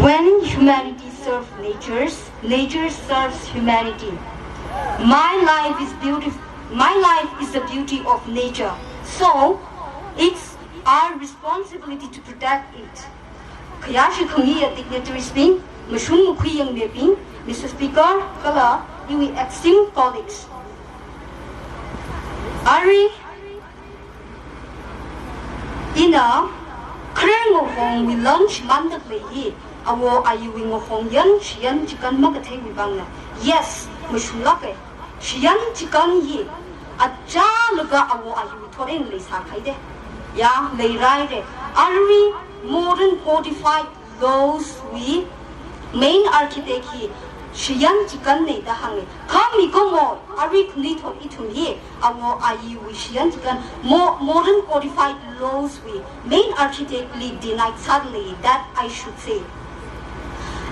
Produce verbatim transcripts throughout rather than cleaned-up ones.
When humanity serves nature, nature serves humanity. My life is beautiful. My life is the beauty of nature. So, it's our responsibility to protect it. Khayāshi khamiya dignitaries bing, mashun makhui yangmibing, Mister Speaker, kala iwui esteemed colleagues. Arui, ina, kharar ngahongwui lan shimānda khalei hi, awo ayiwui ngahong yan, shiyan chikan makatheiwui vangna. Yes, mashunglāka. Shiyan chikan hi, achālaga awo ayiwui thot eina leisākahai de. Ya, leiraire. Arui modern codified laws wui main architect hi shiyan chikanna da hānga. Kha mikumo, arui khanuithot ithum hi, awo ayiwui shiyan chikan mo-, modern codified laws wui main architect li deny sālei, that I should say.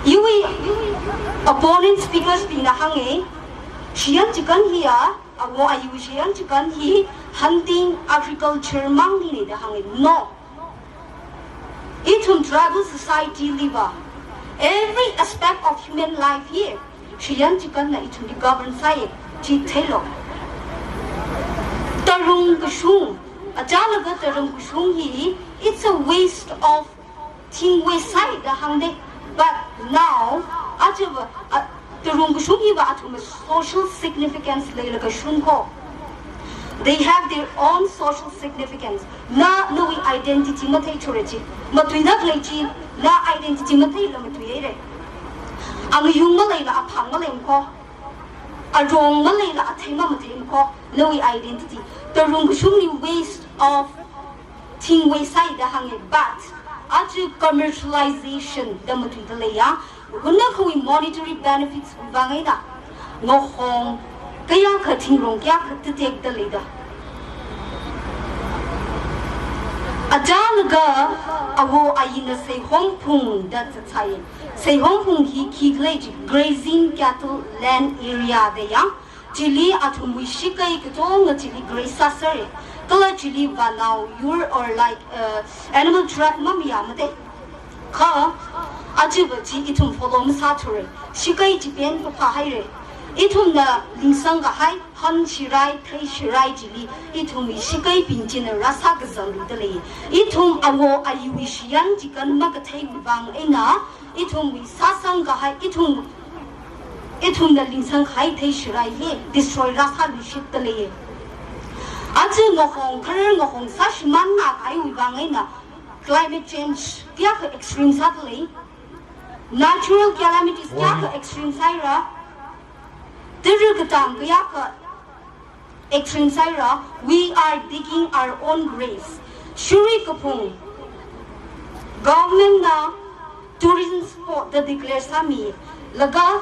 Iwui opponent speakers bingna hānga, shiyan chikan hiya, awo ayiwui shiyan chikan hi hunting, agriculture mangli na da hānga. No. Ithum tribal society liva, every aspect of human life hi shiyan chikanna ithumli govern sāi, chi theilu. Tarung kashung, achālaga tarung kashung hi, it's a waste of thing waste sāi da hānga de. But now, aja va, a, tarung kashung hiva athumwui social significance leilaga shung ko. They have their own social significance. Na, nawui identity matheithura chi. Matuida khalei chi, na identity matheila matuihaira. Angayung maleila aphang malei ko. Arong maleila athei mamathei ko. Nawui identity. Tarung kashungli waste of thing waste sāi da hānga, but aja commercialization da matuida leiya, hunna khui monetary benefits vang eina, ngahong kayākha, thingrong kayākha tatekda leida. Achālaga awo ayina Seihomphung da zatsai. Seihomphung hi khi khalei chi grazing cattle land area da ya. Chili athumwui shikai katonga chili graze sāsāra. Kala chili vānao yur or like, uh, animal trap mamayāmada. Kha, aja va chi ithum follow masāthura. Shikai chi pen kaphā haira. Ithumna lingsang kahai, han shirai, thei shirai chili, ithumwui shikaibing china rāsā kazang luda lei. Ithum awo ayiwui shiyan chikan makatheiwui vang eina, ithumwui sāsang kahai, ithum, ithumna lingsang kahai thei shirai hi destroy rāsāluishitda lei. Aja ngahong, kharar ngahong sāshimānna kahaiwui vang eina climate change kayākha extreme sāda lei. Natural calamities kayākha extreme sāhaira. Tara katang kayākha extreme sāhaira, we are digging our own graves. Shuri kaphung, government na tourism spot da declare sāmi, laga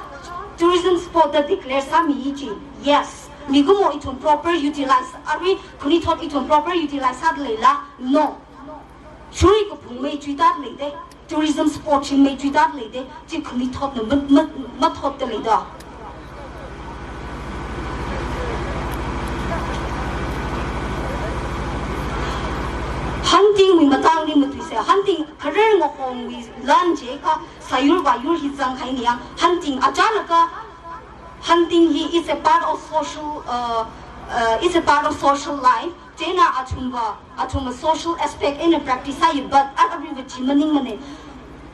tourism spot da declare sāmi chi. Yes, mikumo ithum proper utilize, arui khanuithot ithum proper utilize sāda leila? No. Shuri kaphung mei chuida leida. Tourism spot chi mei chuida leida, chi khanuithotna ma, ma, mathotda leida. Hunting wui matangli matuisa, hunting kharar ngahongwui lan chi kha sāyur vāyur hi zanghaina ya, hunting achālaga, hunting hi is a part of social, uh, uh, is a part of social life. Chieina athumva, athumva social aspect eina practice sāi, but aruiva chi maningmana.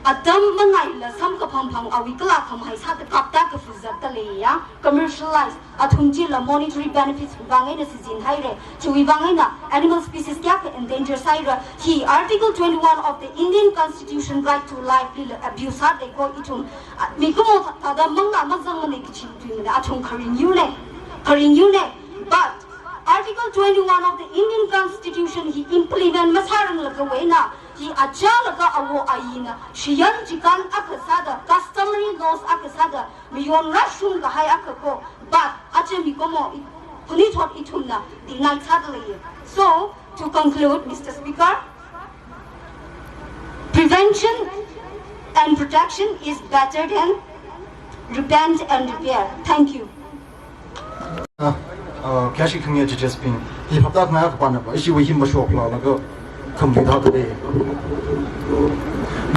Atam mangaila samkaphang phang awui kala khamahai sāda kapta kafu zatda leiya, commercialize, athum chila monetary benefits vang eina shichin haira, chiwui vang eina animal species kayākha endanger sāhaira, hi Article twenty-one of the Indian Constitution right to life lila abuse sāda lei ko ithum, a, mikumo thāda mangla mazangmana kachi tuimana, athum kharing yurna, kharing yurna, but Article twenty-one of the Indian Constitution hi implement masāranglakha eina, hi achālakha awo ayina, shiyan chikan akha sāda, customary laws akha sāda, mayon rāshung kahai akha ko, but aja mikumo i-, khanuithot ithumna deny sāda lei. So, to conclude, Mister Speaker, prevention and protection is better than repent and repair. Thank you. Ah, ah, kayāshi khangayā judges bing. Hi hapta ngayā kapana pa, ishiwui hi mashoklaga khamui thāda lei.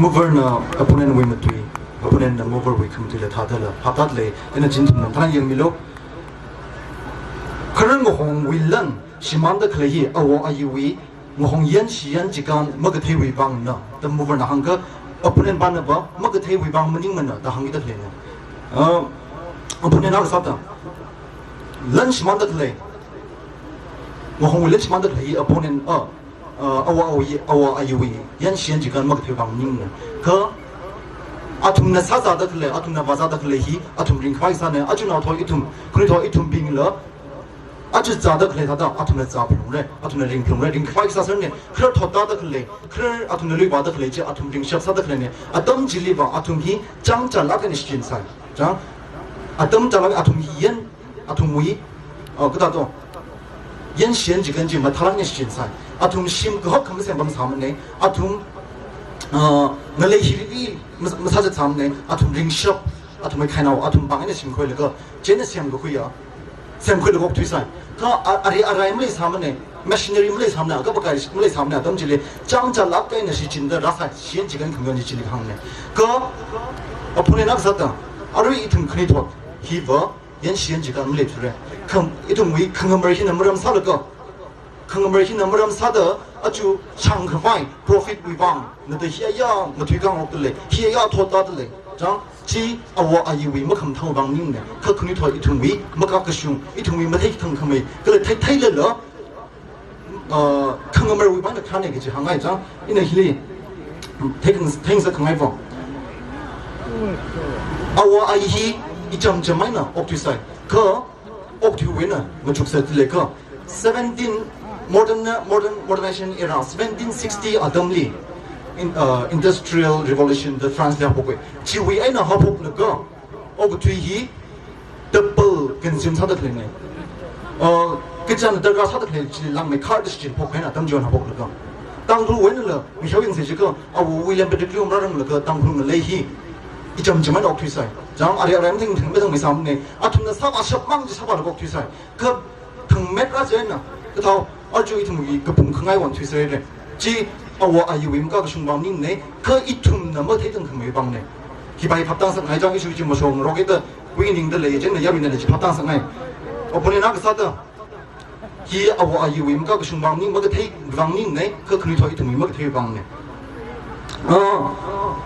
Mover na opponent wui matui. Opponent na mover wui khamtui la thāda la, phaptā lei, ina chin thum nan tharan yangmilu. Kharar ngahongwui lan shimānda khalei hi, awo ayiwui ngahong yan shiyan chikan makatheiwui vangna, da mover na hāngkha, opponent pana va makatheiwui vang maningmana, da hāngda khaleina. Uh, opponent na kasāda, lan shimānda khalei, ngahongwui lan shimānda khalei hi opponent, uh, uh, awo ayi, awo ayiwui yan shiyan chikan makatheiwui vang maningna. Kha athumna sāzāda khalei, athumna vāzāda khalei hi, athum ringkhavai sāna, aja naothot ithum, khanuithot ithumbingla, aja zāda khalei thāda, athumna zāphalungra, athumna ringphalungra, ringkhavai sāsāna, kharar thotda khalei, kharar athumna lui vāda khalei chi, athum ringshap sāda khaleina, atam chili va, athum hi chāngchālāk eina shichin sai. Chang, atam chālāk athum hi yan, athumwui, uh, kathāda, yan shiyan chikan chi mathālāk eina shichin sai. Athum shim kahak khamasem pam sāmana, athum, uh, ngalei hili mas-, masāzat sāmana, athum ringshap, athumwui khainao, athum pāng eina shimkhuilaga, chieina semkakhui ya, semkhuilaga okthui sai. Kha a-, arui arai malei sāmana, machinery malei sāmana, kha pakai malei sāmana, atam chili chāngchālāk eina shichinda rāsai, shiyan chikan khamayon chi chili hāngna. Kha opponent na kasāda, arui ithum khanuithot hi va, yan shiyan chikan maleithura. Kham, ithumwui khangamar hina maram sālaga, khangamar hina maram sāda, aja shāngkhavai profit wui vang, nada hi aya matui khangarokda lei, hi aya thotda lei. Chang, chi awo ayiwui makhamathāwui vang maningna, kha khanuithot ithumwui makakashung, ithumwui matheithang khamei, kala thei theilala, uh, khangamarwui vangna khane kaji hāngngai chang, ina hili theikhang, theikhang sākhangai va. Awo ayi hi ichamcham eina okthui sai. Kha okthuiwui eina machuk sāda lei kha, seventeen, modern, modern, modernization era, seventeen sixty atamli, in, uh, Industrial Revolution da France li haophokka. Chiwui eina haophoklaga, okathui hi double consume sāda khaleina. Uh, kachāng darkar sāda khalei chili langmeikharda shichinphok eina atam chiwui eina haophoklaga. Tangkhulwui einala, mi shao yangsa chiakha, awo William Pettigrew marāranglakha Tangkhul ngalei hi ichamcham eina okthui sai. Chang, arui arai mathing mathing mathing mi sāmana, athumna sāvāshap mang chi sāvālaga okthui sai. Kha thangmeikharā chieina, kathāda, aja ithumwui kapung khangai vang thuiserra. Chi awo ayiwui makakashung vang maningna, kha ithumna matheithang khamei vangna. Hi bai phaptā sāngai chang, issue chi mashongarokta, wui ningda lei, chieina yaruina lei chi phaptā sāngai. Opponent na kasāda, hi awo ayiwui makakashung vang maning, makathei vang maningna, kha khanuithot ithumwui makathei vangna. Ah.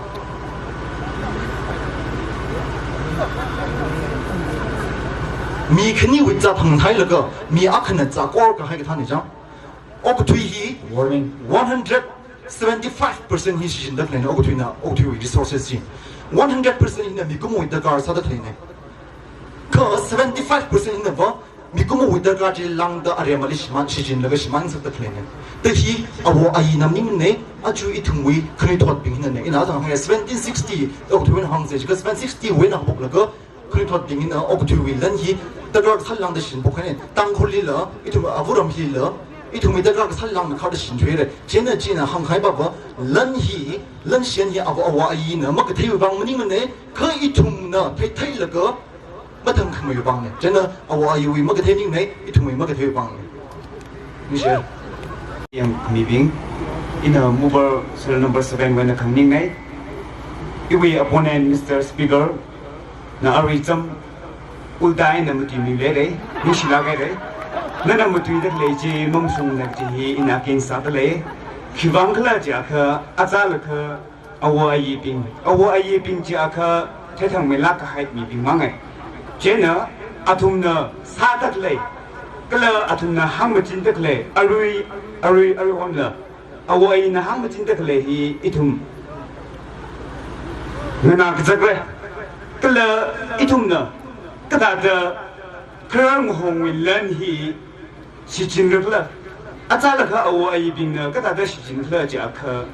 Mi khaniwui zā thangthailaga, mi akhana zā korkahai kathāna chang. Okathui hi, warning, one hundred seventy-five percent hi shichinda khaleina, okathuina, okathuiwui resources hi. One hundred percent hina mikumowui darkar sāda khaleina. Kha seventy-five percent hina va, mikumowui darkar chi lāngda aremali shimān, shichinlaga shimān sāda khaleina. Da hi awo ayina maningna, aja ithumwui khanuithotbing hinana. Ina thang hānga seventeen sixty, okathuina hāngsa chiakha seventeen sixty wui eina haophoklaga, khanuithotbing hina okathuiwui lan hi darkar kasā lāngda shichinphok eina, Tangkhul lila, ithum āvaram hila, ithumwui darkar kasā lāngmeikharda shichinra. Chieina china hāngkahai va va, lan hi, lan shiyan hi awo, awo ayina makatheiwui vang maningmana, kha ithumna thei theilaga mathang khameiwui vangna. Chieina awo ayiwui makathei maningna, ithumwui makatheiwui vangna. Ningshi. Yangmibing, ina mover serial number seven wui eina khangning ngai. Iwui opponent, Mister Speaker, na arui cham ulta eina matuimi leira, ningshilāk haira. Nana matuida khalei chi mamashungmana kaji hi ina against sāda lei. Khiwuivang khala chiakha, achālakha, awo ayibing, awo ayibing chiakha theithangmeilāk kahai mibing mangai. Chieina athumna sāda khalei, kala athumna hāngmachinda khalei, arui, arui, aruihonla awo ayina hāngmachinda khalei hi ithum nganā kazakra. Kala ithumna kathāda kharar ngahongwui lan hi shichinra khala. Achālakha awo ayibingna kathāda shichinkhala chiakha,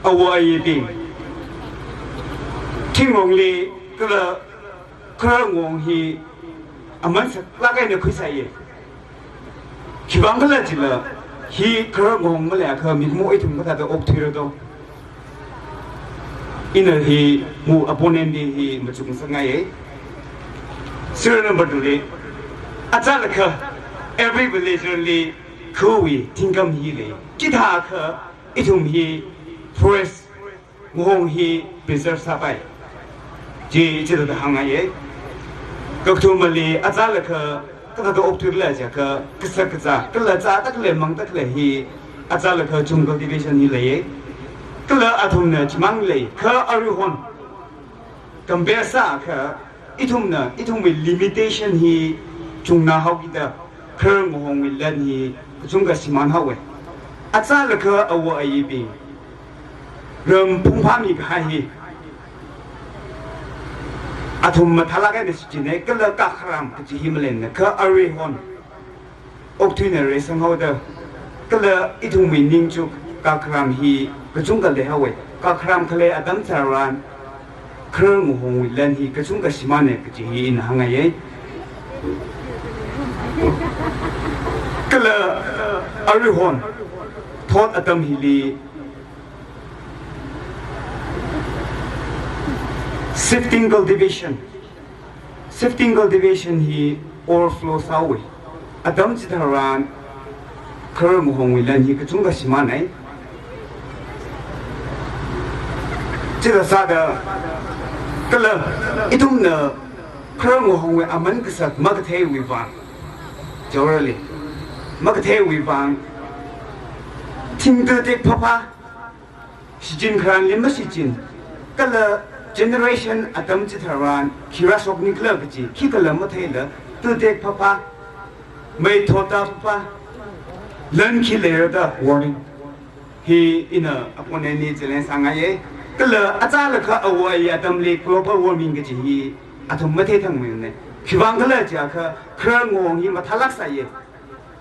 awo ayibing thingrongli kala kharar ngahong hi aman saklāk eina khuisāya. Khiwuivang khala chila, hi kharar ngahong maleiakha mikumo ithum kathāda okthuira do. Ina hi mu opponent li hi machuk ngasakngaiya. Serial number two li, achālakha every villager li khawui thingkam hi lei. Chithākha ithum hi forest ngahong hi preserve sāpai. Chi, chithāda hāngngaiye. Kakathumali, achālakha, kathāda okthuila jiakha, kashak kazā, kala zāda khalei mangda khalei hi, achālakha chum cultivation hi leiye. Kala athumna chimang lei, kha aruihon compare sākha, ithumna, ithumwui limitation hi chungnahaokida, kharar ngahongwui lan hi kachungkha shimānhaowe. Achālakha awo ayibing ram phungphāmi kahai hi athum mathālāk eina shichinne, kala kakharam kachi hi maleimane, kha aruihon okthuina reisanghaoda, kala ithumwui ningchuk kakharam hi kachungkha leihaowe. Kakharam khalei atam tharan, kharar ngahongwui lan hi kachungkha shimāne kachi hi ina hāngngaiye. Kala aruihon thot atam hili shifting cultivation, shifting cultivation hi overflow sāhaowe. Atam chitharan kharar ngahongwui lan hi kachungkha shimānai. Chithā sāda, kala ithumna kharar ngahongwui aman kasak makatheiwui vang, generally, makatheiwui vang, thingda tekphāphā, shichin kharanli mashichin, kala generation atam chitharan khi rāshokni khala kachi, khikhala matheila, tu tekphāphā, mei thotda phāphā, lan khi leira da warning hi ina opponent li challenge sāngaiye. Kala achālakha awo ayi atamli global warming kachi hi athum matheithangmane. Khiwuivang khala jiakha, kharar ngahong hi mathālāk sāye.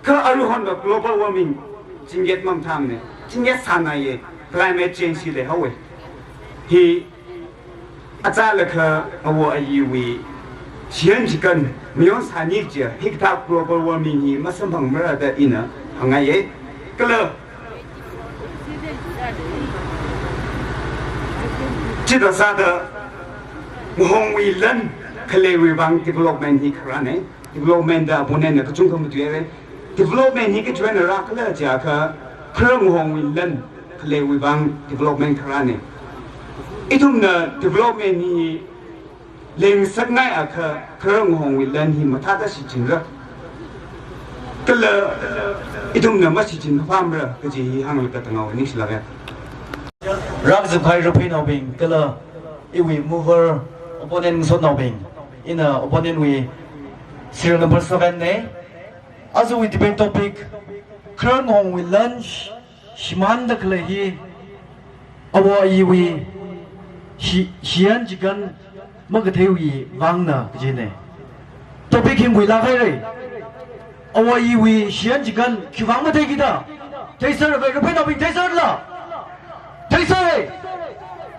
Kha aruihonva global warming, chingget mamathāmane, chingget sānaiye, climate change hi leihaowe. Hi achālakha awo ayiwui shiyan chikan mayon sāni chiakha, hikathā global warming hi masamphangmara da ina hāngngaiye. Kala chithā sāda ngahongwui lan khaleiwui vang development hi kharāne. Development da opponent na kachungkha matuihaire. Development hi kachiwui eina rākhala jiakha, kharar ngahongwui lan khaleiwui vang development kharāne. Ithumna development hi leingasakngaiakha, kharar ngahongwui lan hi mathāda shichinra, kala ithumna mashichinphāmara kaji hi hānglaga tangao ningshilāke. Rākazip kahai Raphei naobing, kala iwui mover, opponent ngasotnaobing. Ina opponent wui serial number seven ne. Ajawui debate topic, kharar ngahongwui lan sh-, shimānda khalei hi, awo ayiwui shi-, shiyan chikan makatheiwui vangna kajine. Topic hi nguilāk haire. Awo ayiwui shiyan chikan khiwuivang matheikida? Theiserra, Raphei naobing, theiserla? Theiserre.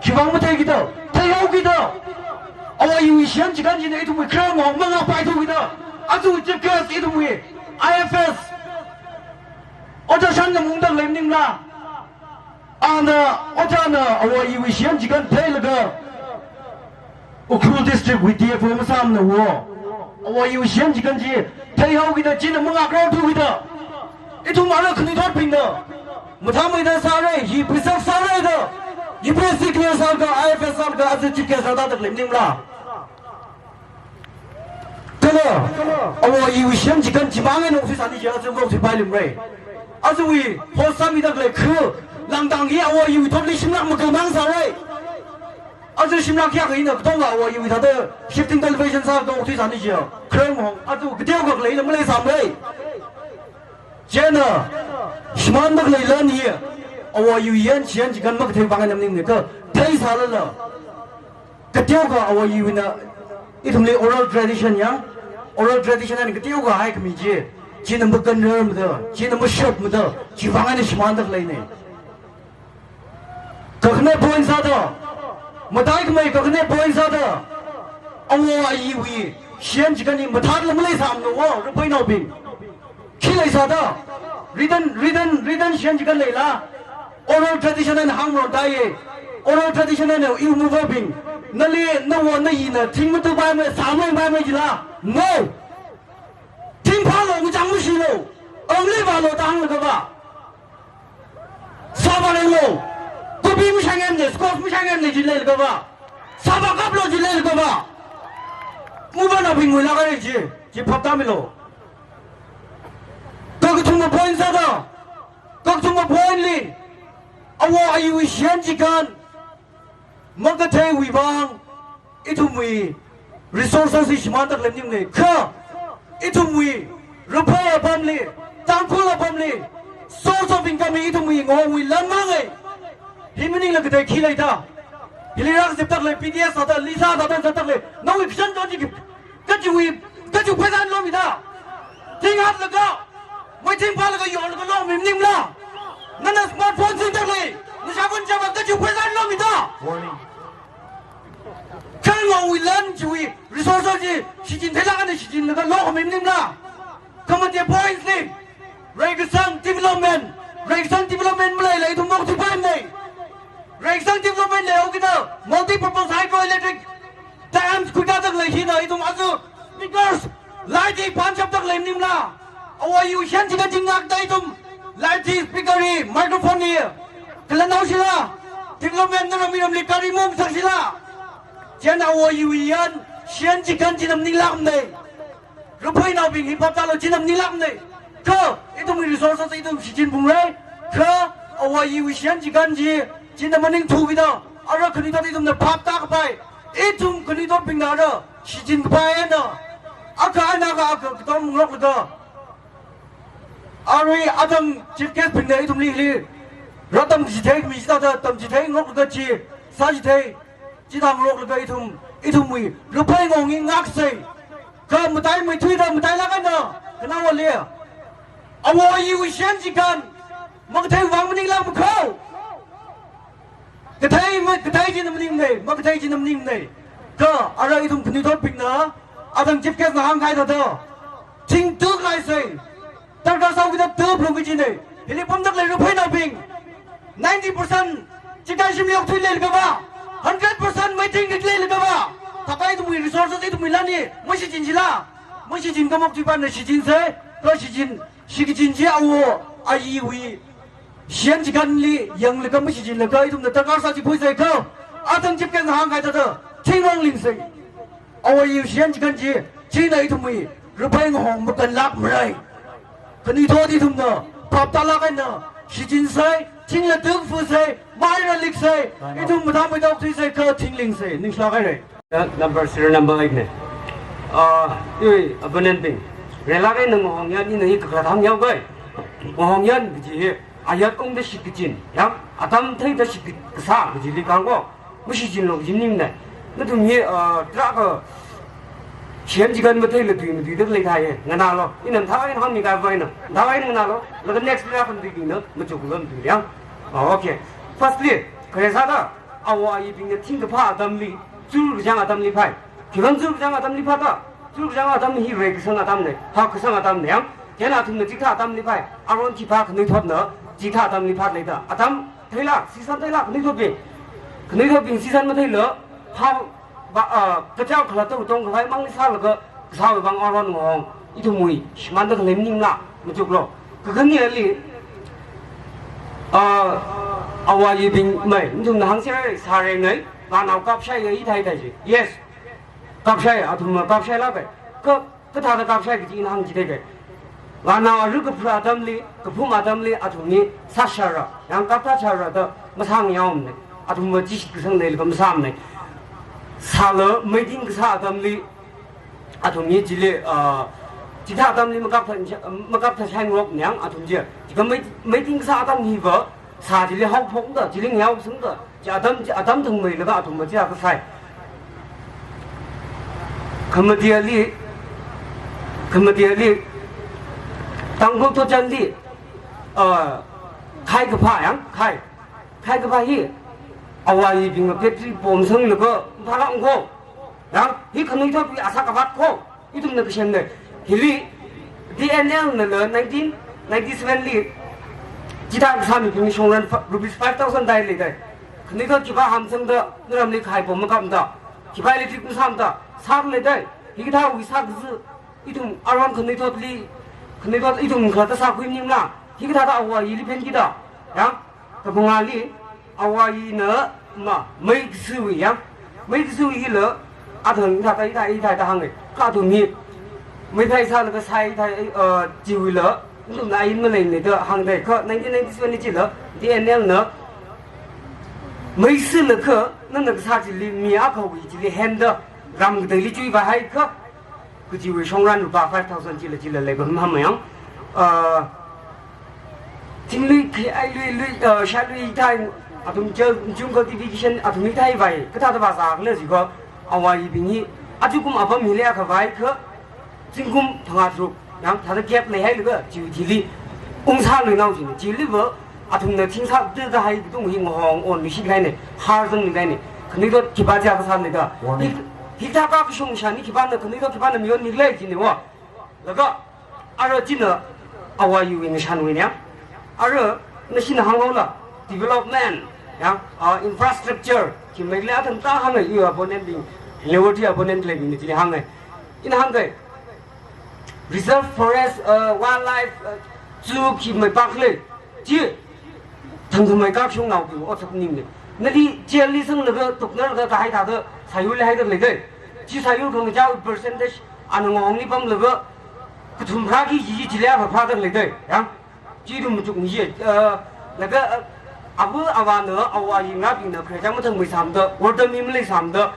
Khiwuivang matheikida? Theihaokida. Awo ayiwui shiyan chikan china ithumwui kharar ngahong mangāpaithaokida. Aja chief guest ithumwui I F S, Ojā Shanngam ungda khalei maningla? Ana, ojāna awo ayiwui shiyan chikan theilaga Ukhrul District wui D F O masāmana wo. Awo ayiwui shiyan chikan chi theihaokida, china mangākraothaokida? Ithum ara khanuithotbingna mathāmeida sāra, hi preserve sāra da, U P S C clear sālaga, I F S sālaga, aja chief guest rāda khalei maningla? Kala awo ayiwui shiyan chikan chimang eina okthuisāni chiakha, aja okthuipailumra. Ajawui host sāmida khalei khu, langdang hi awo ayiwui thotli shimlak makalmang sāra. Aja shimlak kayākha ina katonga awo ayiwui thāda shifting cultivation sāda okthuisāni chiakha, kharar ngahong aja kateokha khaleina maleisāmara. Chieina shimānda khalei lan hi, awo ayiwui shiyan chikan makatheiwui vang eina maningmane, kha theisālala, kateokha awo ayiwuina ithumli oral tradition yang, oral tradition eina kateokha haikhami chi, china makanrarmada, china mashapmada, chiwui vang eina shimānda khaleine. Kakhane point sāda, mataikhamei kakhane point sāda, awo ayiwui shiyan chikan hi mathālala maleisāmana wo, Raphei naobing. Khi leisāda? Written, written, written shiyan chikan leila? Oral tradition eina hāngmaron taiye. Oral tradition eina iwui mover bing, nali nawo nayina thing matuipaimara, sāmeipaimara jila? No! Thing phālu, ngachang mashilu, angli vālu da hānglaga va, sāvālenglu, kopi mashāngemne, squash mashāngemne ji leilagava, Sāvākaplu jilei kaba. Mubana bingwui lākharai chi, chi phaptāmilu. Kakathuma point sāda. Kakathuma point li. Awo ayi shiyan chikān. Makatheiwui vang. Ithumwui resources hi shimānda khalei maningmana. Kha, ithumwui, Raphei apamli, Tangkhul apamli, source of income hi ithumwui ngongwui lan mangai. Hi maningla kathei khi leida. Hili rākazipda khalei, P D S sāda, Lisa sāda zatda khalei. Nawui kashan chonchi kachiwui, kachiwui pheisā lomida. Thing hatlaga, mei thing phālaga yonlaga lomi maningla. Nana smartphone singda khalei. Nashāvā chāvā kachiwui pheisā lomida. Warning. Kha ngongwui lan chiwui resource chi shichin theilāk eina shichinlaga lomi maningla. Khamate points li, reikasang development, reikasang development maleila ithum maokthuipaimana. Reikasang development leihaokida multi-purpose hydroelectric dams khuikāda khalei hina ithum aja speakers, light hi pānshapda khalei maningla. Awo ayi shiyan chikān chi ngakda ithum light hi, speaker hi, microphone hi, kala naoshila, development na ramli ramli gari mung sāshila. Chieina awo ayi shiyan, shiyan chikān china maninglākmana. Raphei naobing hi phaptālu, china maninglākmana. Kha, ithumwui resources ithum shichinphungra. Kha, awo ayi shiyan chikān chi, china maningthuwuida. Ara khanuithot ithumna phaptākapai. Ithum khanuithotbingna ara shichinkapai eina. Akha eina akha akha katom ngarok laga. Arui atam chief guest bingna ithumli hili. Rātamchithei mi chithāda tamchithei ngarok laga chi. Sāchithei. Chithāda ngarok laga ithum, ithumwui, Raphei ngong hi ngaksei. Kha matai maithuida matailāk eina, khanāwali. Awo ayi shiyan chikān, makathei vang maninglāk makho. Kathei ma, kathei china maningmana, makathei china maningmana. Kha, ara ithum khanuithotbingna, atam chief guest na hāngkahai thāda. Thing tukkhaisei. Darkar sāhaokida tuplu kajina. Hili pamda khalei Raphei naobing. Ninety percent chikashi maokthuilei kaba. Hundred percent mei thing khalei kaba. Thākha ithumwui resources ithumwui lan hi. Mashichinshila. Mashichin kha maokthuipana shichinsei. Kha shichin, shichin chi awo ayiwui shiyan chikānli yanglaga mashichinlaga ithumna darkar sāchiphuisei kha. Atam chief guest na hāngkahai thāda. Thing longlingsei. Awo ayi shiyan chikān chi, china ithumwui, Raphei ngahong makanlāk marai. Khanuithot ithumna, phaptālāk eina, shichinsei, thingla tukfusei, maira liksei, ithum mathāmeida okthuisei kha thing lingsei, ningshilāk haira. Number, serial number eight na. Ah, iwui, opponent bing. Reilāk eina ngahong yan, ina hi kakhalat hānghaopai. Ngahong yan kaji hi, ayat ungda shitkachin, yang, atam theida shitkasā kajili kang ko. Mashichinlu kaji maningmana. Nathum hi, ah, tarākha shiyan chikān matheila tui matuida leithai ye. Nganālu. Ina mathā eina hāngmi khavai na. Mathā eina nganālu. Laga next leader khantuibingna machuklu matuiliang. Ah, okay. Firstly, khare sāda, awo ayibingna thing kaphā atamli, churkachāng atamli phai. Khiwuivang churkachāng atamli phāda, churkachāng atam hi reikasang atamna, hakkasang atamna yang. Chieina athumna chikathā atamli phai. Aruihon khipā khanuithotna, chikathā atamli phāda leida. Atam theila, season theila, khanuithotbing. Khanuithotbing season matheila, phā, ba, ah, kachao khalatta tongkhavai mangli sālaga, kasāwui vang aruihon ngahong, ithumwui, shimānda khalei maningla, machuklu. Kakhaneli, ah, awo ayibing mei, nathumna hāngserra, sāra ngai, nganao kapshaiya hithāda thei chi. Yes. Kapshai, athumna kapshailāka. Kha, kathāda kapshai kaji ina hāngchitheika. Nganao arui kaphra atamli, kaphum atamli, athumli, sāshara, yang kaptā shara da, masāngayaomana. Athumva chi shitkasang leilaga masāmana. Sāla, mei thing kasā atamli, athumli chili, ah, chikathā atamli makaptha, makaptha shaingarokna yang, athum chi. Chikha mei, mei thing kasā atam hiva, sā chili haophokda, chili ngayaosangda, chi atam, chi atam thangmeilaga athumva chithāda sāi. Khamateli, khamateli, Tangkhul thotchanli, ah, khai kaphā yang, khai, khai kaphā hi, awo ayibingna battery pomsanglaga, phālāk ko. Yang, hi khanuithotwui asā kavāt ko. Ithumna kasem na. Hili D N L nala nineteen ninety-seven li chithā kasā mibingli shongran fa-, rupees five thousand dai leidai. Khanuithot khipā hamsangda, naramli khai pom makapmada. Khipā electric masāmada. Sāda leidai. Hikathāwui sākaza. Ithum aruihon khanuithotli. Khanuithot ithum khalatta sākhui maningla. Hikathāda awo ayili phenkida. Yang. Kaphangāli, awo ayina, ma, mei kasiwui yang. Mei kasu hila, athang ithāda, ithā, ithāda hānga. Kha athum hi, mei phai sālaga sāi thai, uh, chiwuila, nathumna ain maleimana da hāngda, kha nineteen ninety-seven li chila, D N L na, mei sālaga, nana kasā chili, mi akhawui chili, henda, ram kateili chuivāhai kha, kachiwui shongran lupā five thousand chila chila leiba maham yang. Ah, thing lui, khi ai lui, lui, ah, shā lui thai, athum chal, chung cultivation, athum hi thai vai, kathāda vāzā khala jikha, awayibing hi, achukum apam hili akha vai kha, zingkum phangā tharuk, yang, thāda gap leihailaga, chiwui thili, ungsā luinao jina, chili va, athumna thing sāda da hai katung hi ngahong onluishit kahaina, harzangluikahaina. Khanuithot khipā chiakha sālida. Warning. Hi, hithākha kashung shani khipāna, khanuithot khipāna mayonmi khala jina wa. Laga, ara china awayibing ngashanwui nia. Ara, nashina hānghaola, development, ya, ah, infrastructure, khi meikhala athumta hānga, iwui opponent bing, Leewadi opponent leibingna chili hānga. Ina hānga, reserve forest, uh, wildlife, uh, zoo khi mei pak lei. Chi, thangkhamei kakshungnaobing otsak maningmana. Nali jail li sanglaga, tuknalaga kahai thāda, sāyur leihaida leida. Chi sāyur khangachā percentage, ana ngahongli pamlaga, kathum phara khi chi, chi chili apha phada leida. Ya. Chi ithum machukmi chi, uh, laga, uh, ava avāna, awayi ngarābingna, khare chang mathangmei sāmada, wortammi malei sāmada,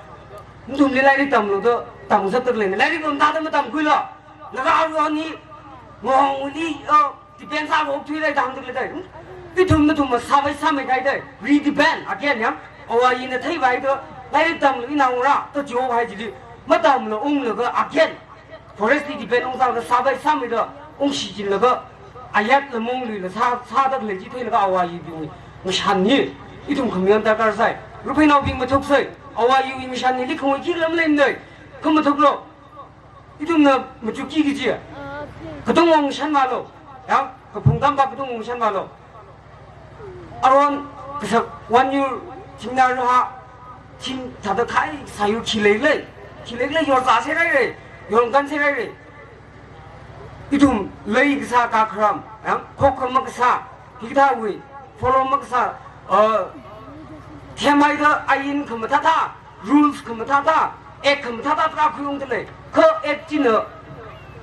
nathumli lairik tamlu da, tamzatda leina, lairik lam thāda matamkhuila. Laga aruihon hi, ngahongwuili, uh, depend sāhaokthuilei da hāngda leida. Ithum nathum masāvai sāmei kahaida, re-depend, again, ya. Awayina theivāhaida, lairik tamlu ina ungra, da chihaohai chili, matamla unglaga, again. Forest li depend ungsālaga sāvai sāmeida ungshichinlaga ayat lamong luila sā, sāda khalei chi theilaga awayibing ngashan hi ithum khamayon darkar sai. Ruphei naobing mathuksa, awayibing ngashan hi likhaung kiklam leimana, khamathuklo. Ithumna machukki kaji. Katonga ngashanvālo. Ya, kaphung kampā katonga ngashanvālo. Aruihon kasak vanyur, thingna raha, thing thāda khai sāyur khi leilei, khi leilei yorzā sāhaira, yorngan sāhaira. Ithum lei kasā kakharam, ya, khokha makasā, hikathāwui, follow makasā, uh, themhaida ain khamathāthā, rules khamathāthā, act khamathāthā tarākha khuiungda lei. Kha act china,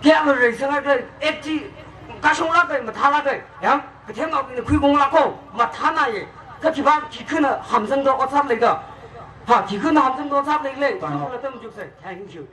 kayākha reisanghaira, act chi kashunglāka, mathālāka, ya, kathemnaobingna khuiunglāka, mathānāya. Kha khipā, khikhana hamsangda ot sāda leida. Ha, khikhana hamsangda ot sāda leilei. Thank you. Kashungla tamchuksa. Thank you.